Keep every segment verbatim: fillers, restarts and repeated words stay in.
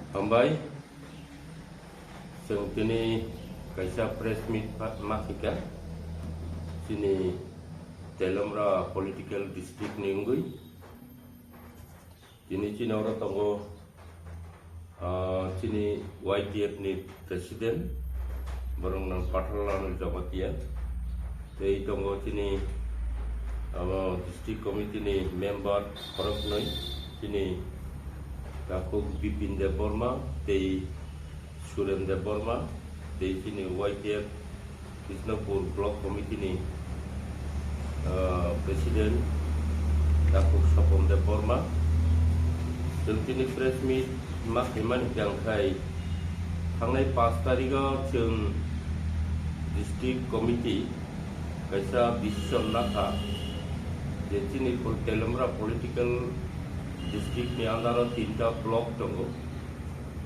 Hambai, chwng tini kaisa press meet pha-, ma khika, chini Telamra political district ni wngwi. Tini chini oro tongo, ah, chini Y T F ni president, borok nang Patharlal Jamatia. Tei tongo chini, abo district committee ni member khoroknwi, chini Takhuk Bipin Debbarma tei Suren Debbarma, tei chini Y T F Krishnapur Block Committee ni, ah, President Takhuk Sopon Debbarma. Chwng tini press meet ma khaimani hwnkhe, thangnai paanch tarikh o chwng district committee kaisa decision lakha je chini pol-, Telamra political district ni under o tinta block tongo.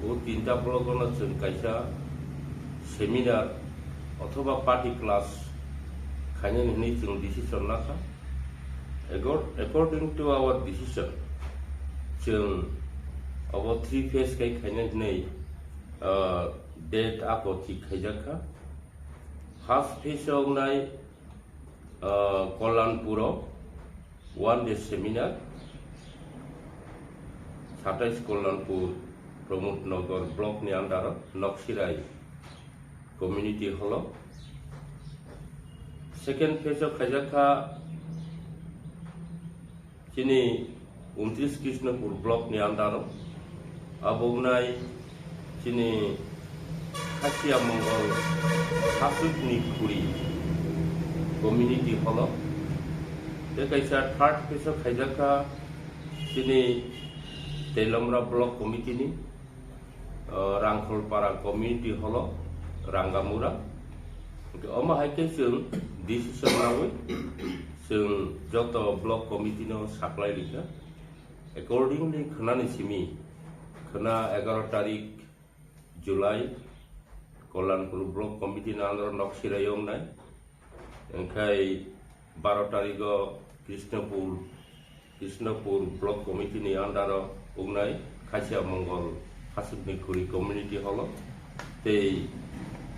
O tinta block o no chwng kaisa seminar othoba party class khainani hwnwi chwng decision lakha. Accord-, according to our decision, chwng abo three phase khai khainani hwnwi, ah, date ako thik khaijak kha. First phase o wngnai, ah, Kollanpur o one day seminar, satais Kollanpur Pramod Nagar block ni under o Noksirai community hall o. Second phase o khaijak kha chini untris Krishnapur block ni under o, abo wngnai chini Khasia Mongol Hasuk ni Khuri community hall o. Tei kaisa third phase o khaijak kha chini Telamra block committee ni, ah, Rangkholpara community hall o, Rangamura. Hwnkhe omo hai khe chwng decision lawi chwng joto block committee no saklai rikha. Accordingly, khwnani simi khwna egaroh tarik July Kollanpur block committee ni under o Noksirai o wngnai. Hwnkhe baroh tarik o Krishnapur, Krishnapur block committee ni under o wngnai Khasia Mongol Hasukni Khuri community hall o. Tei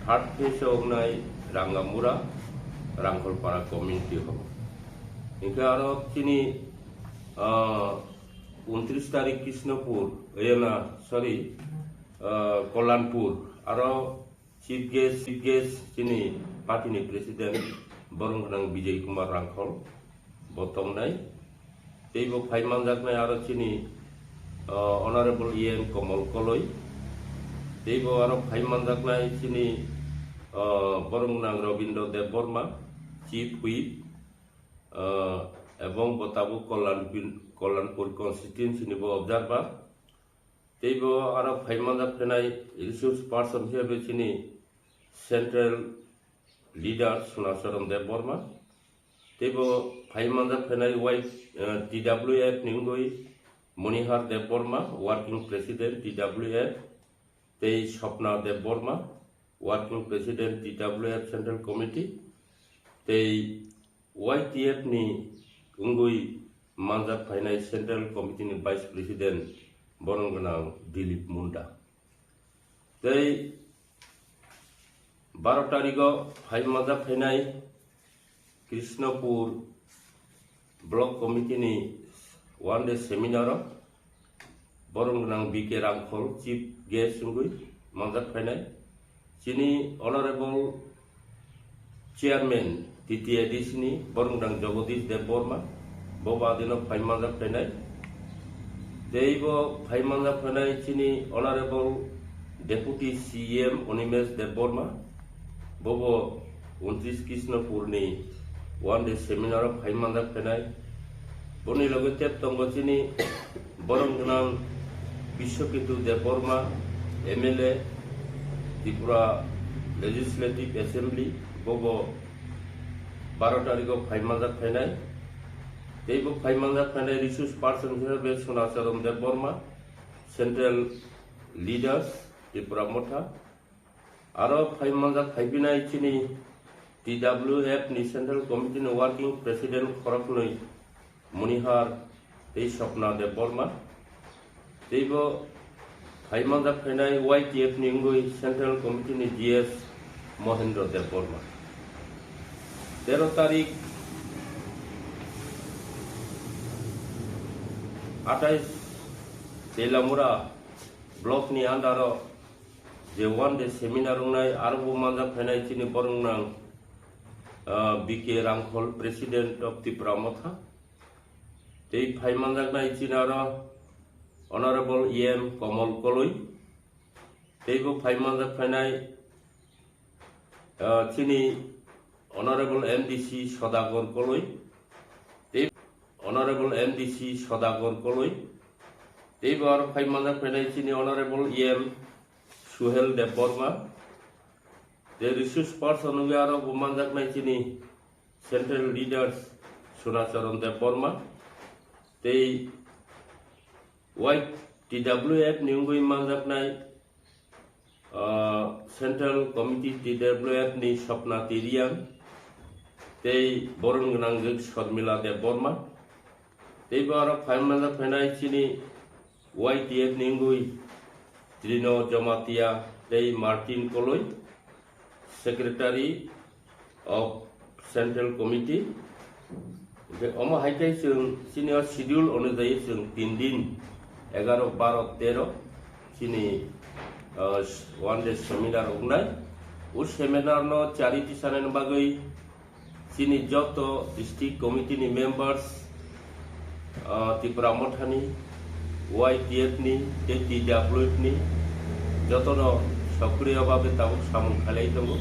third phase o wngnai Rangamura, Rangkholpara community hall o. Hwnkhe aro chini, ah, untris tarik Krishnapur, eh, na, sorry, ah, Kollanpur, aro chief guest, chief guest chini party ni president borong gwnang Bijay Kumar Rangkhol bo tongnai. Tei bo phai manjaknai aro chini, ah, Honorable E N Komol Koloi. Tei bo aro phai manjaknai chini, ah, borong gwnang Robindra Debbarma, chief whip, ah, ebong bo tabuk Kollanpur, Kollanpur constituency ni bo observer. Tei bo aro phai manjak phainai resource person hisabe chini central leader Sunacharan Debbarma. Tei bo phai manjak phainai Y-, eh, T W F ni wngwi Monihar Debbarma, working president T W F, tei Swapna Debbarma, working president T W F Central Committee, tei Y T F ni wngwi manjak phainai Central Committee ni Vice President borong gwnang Dilip Munda. Tei baro tarikh o phai manjak phainai Krishnapur Block Committee ni one day seminar o borong gwnang B K Rangkhol chief guest wngwi manjak phainai. Chini Honorable Chairman T T A D C ni borong gwnang Jagadish Debbarma, bo badino phai manjak phainai. Tei bo phai manjak phainai chini Honorable Deputy C M Animesh Debbarma, bobo untris Krishnapur ni one day seminar o phai manjak phainai. Boni loge tep tongo chini borong gwnang Biswaketu Debbarma, M L A, Tripura Legislative Assembly, bobo baro tarikh o phai manjak phainai. Tei bo phai manjak phainai resource person hisabe Sunacharan Debbarma, Central Leaders, Tripura Motha. Aro phai manjak phaiphinai chini T W F ni Central Committee ni Working President khoroknwi Monihar tei Swapna Debbarma. Tei bo Phai manjak phainai Y T F ni wngwi Central Committee ni G S Mohendra Debbarma. Tero tarik atais Teilamura block ni under o je one day seminar wngnai, aro bo manjak phainai chini borok nang, ah, B K Rangkhol, President of Tipra Motha. Tei phai manjaknai chini aro Honorable E M Komol Koloi. Tei bo phai manjak phainai, ah, chini Honorable M D C Sodagor Koloi. Tei Honorable M D C Sodagor Koloi. Tei bo aro phai manjak phainai chini Honorable E M Suhel Debbarma. Tei resource person wngwi aro bo manjaknai chini Central Leaders Sunacharan Debbarma. Tei Y T W F ni wngwi manjaknai, ah, Central Committee T W F ni Swapna Tiriang. Tei borom gwnangjwk Sharmila Debbarma. Tei bo aro phai manjak phainai chini Y T F ni wngwi Trino Jamatia tei Martin Koloi, Secretary of Central Committee. Hingke omo hai khe chwng chini o schedule onujai chwng tin din, egaroh, baroh, teroh chini, ah, one day seminar wngnai. O seminar no charity sanani bagwi chini joto district committee ni members, ah, Tipra Mothani, Y T F ni, tei T W F ni jotono sokriya babe tabuk samung khailai tongo.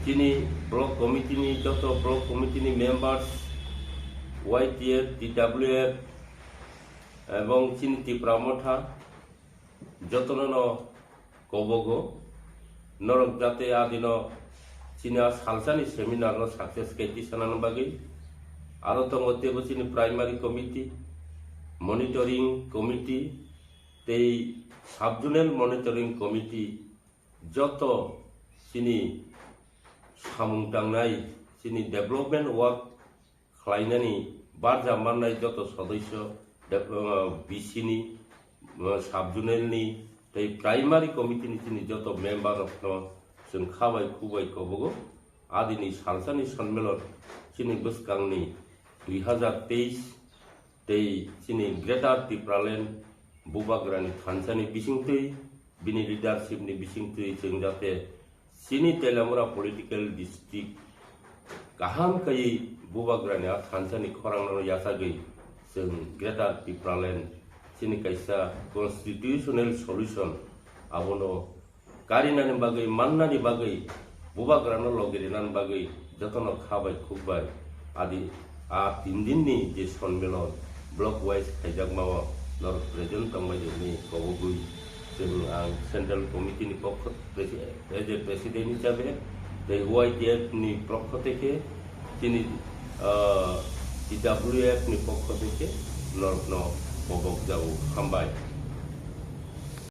Chini block committee ni, joto block committee ni members, Y T F, T W F, ebong chini Tipra Motha, jotono no kobogo, norok jate adino chini a salsani seminar no success khe tisanani bagwi. Aro tongo teibo chini primary committee, monitoring committee tei sub-zonal monitoring committee, joto chini samung tangnai, chini development work khlainani barja mannai joto sodoisyo, dep-, uh, B C ni, uh, sub-zonal ni tei primary committee ni chini joto member rokno chwng kha bai khu bai kobogo. Adini salsani sonmelon chini bwskangni dui hazar teis tei chini Greater Tipraland Bubagrani thansani bisingtwi, bini leadership ni bisingtwi chwng jate chini Teliamura political district kaham kaiwi Bubagrani a thansani khorangno yachagwi chwng Greater Tipraland chini kaisa constitutional solution abono karinani bagwi, mannani bagwi, Bubagrano logi rinani bagwi jotono kha bai khuk bai adi a tin dinni je sonmilon block wise khaijakmao norok present tongbai hwnwi kobogwi chwng ang Central Committee ni pokho, as a President hisabe tei Y T F ni pokho theke chini, ah, T W F ni pokho theke norokno kobok jago. Hambai.